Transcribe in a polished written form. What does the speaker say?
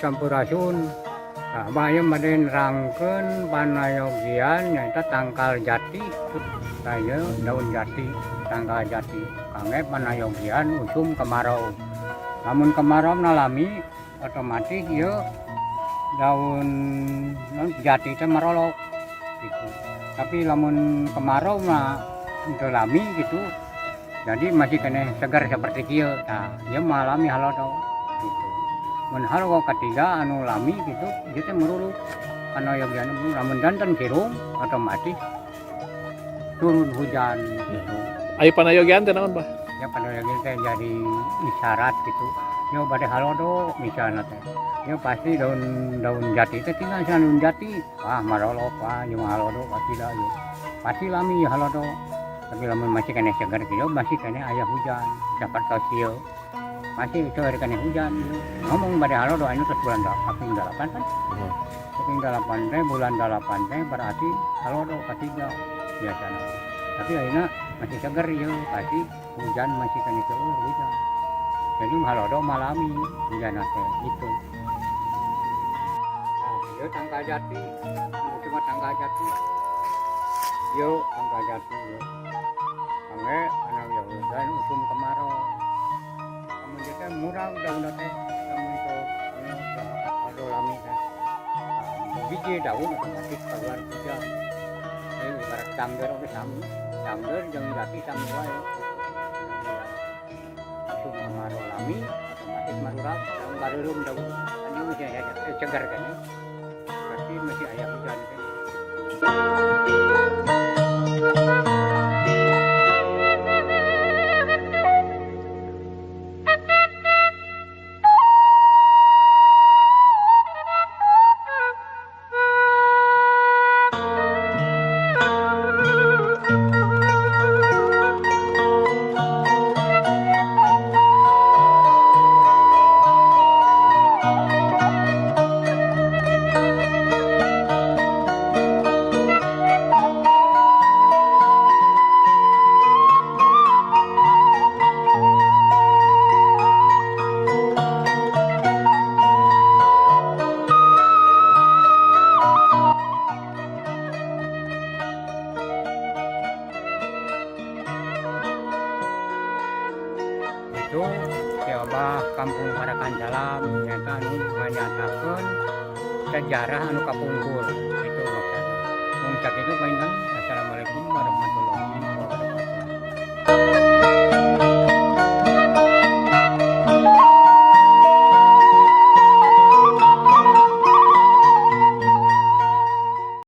Sampurasun. Nah, Abah ieu bade nerangkeun panayogian nyaeta tangkal jati. Tah, ieu daun jati, tangkal jati kangge panayogian usum kemarau. Lamun kemarau na lami, otomatis ieu daun non jati teh marolok gitu. Tapi lamun kemarau mah teu lami gitu, jadi masih keneh segar seperti kieu. Nah, ieu mah lami halodo gitu. Mun halodo ketiga anu lami gitu, ieu teh meruluk panayogian. Lamun janten sirung, otomatis turun hujan gitu. Ari panayogian teh naon, Bah? Ya, panayogian teh jadi isyarat gitu yo bade halodo misalnya teh. Ya, pasti daun daun jati teh tinggal daun jati, wah, marolok, wah, ieu mah halodo pasti dah ieu, pasti lami halodo. Tapi lamun masih keneh segar gitu, masih keneh aya hujan sapertos ieu, masih seueur keneh hujan ieu. Ngomong bade halodo anu terus bulan kaping dalapan kan. Kaping dalapan teh, bulan dalapan teh berarti halodo katiga biasana. Tapi ayeuna masih seger ieu, pasti hujan, masih keneh seueur hujan, jadi halodo mah lami hujan teh gitu. Nah, ieu tangkal jati, cuma tangkal jati. Ieu tangkal jati ieu kangge panayogian usum kemarau. Lamun ieu teh murag daunna teh, lamun teu anu halodo lami teh. Nah, hiji daun otomatis keluar hujan. Jadi ibarat cangger oge sami, cangger jeung jati sami wae. Usum kemarau lami, otomatis marurak daun, bareureum daun kan. Ieu masih aya segar kan ya, berarti masih aya hujan kan. Itu si Abah Kampung Parakan Salam nyata anu nganyatakeun sejarah anu kapungkur itu maksudna. Mung sakitu panginten. Assalamualaikum warahmatullahi.